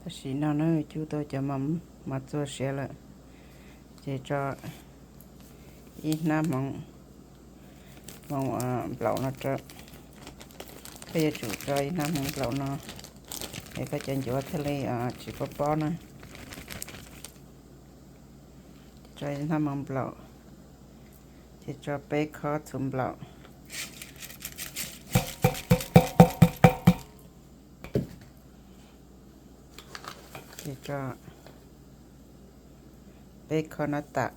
Tam sim no na cub tau cov mov txua siav lawm, ces tso ib hnab hmoov, hmoov nplaum no rau. Koj yuav tsum tso ib hnab hmoov nplaum no, es koj cov ncuav thiaj li tsis pob pob na. Tso ib hnab hmoov nplaum, ces tso peb khob txhuv nplaum, ces tso peb khob nab tas.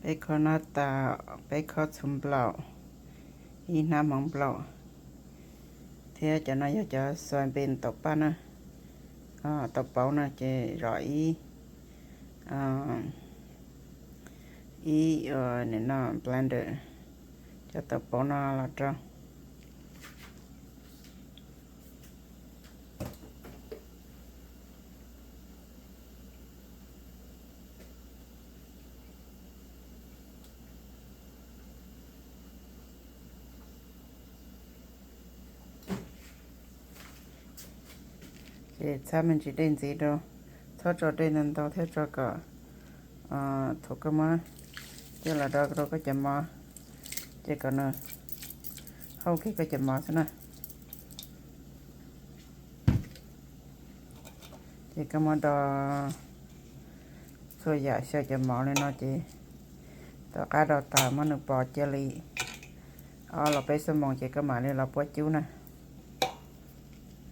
Peb khob nab tas, peb khob txhuv nplaum, ib hnab hmoov nplaum, thiab cov no yog cov soybean tau paj na, tau pauv na, ces zom ib, ib nim no blender cov tau pauv no los rau. Ces txhab me ntsis dej ntxiv rau, txhob tso dej ntau ntau thiab tso kom thaum koj muab coj los do rau koj cov mov, ces kom nws hauj kiag koj cov mov xwb na. Ces koj muab do txhua yam xyaw cov mov li no ces tom qab do tas muab nws pov cia li ob los peb xuab moos ces koj mam li los puab cub na.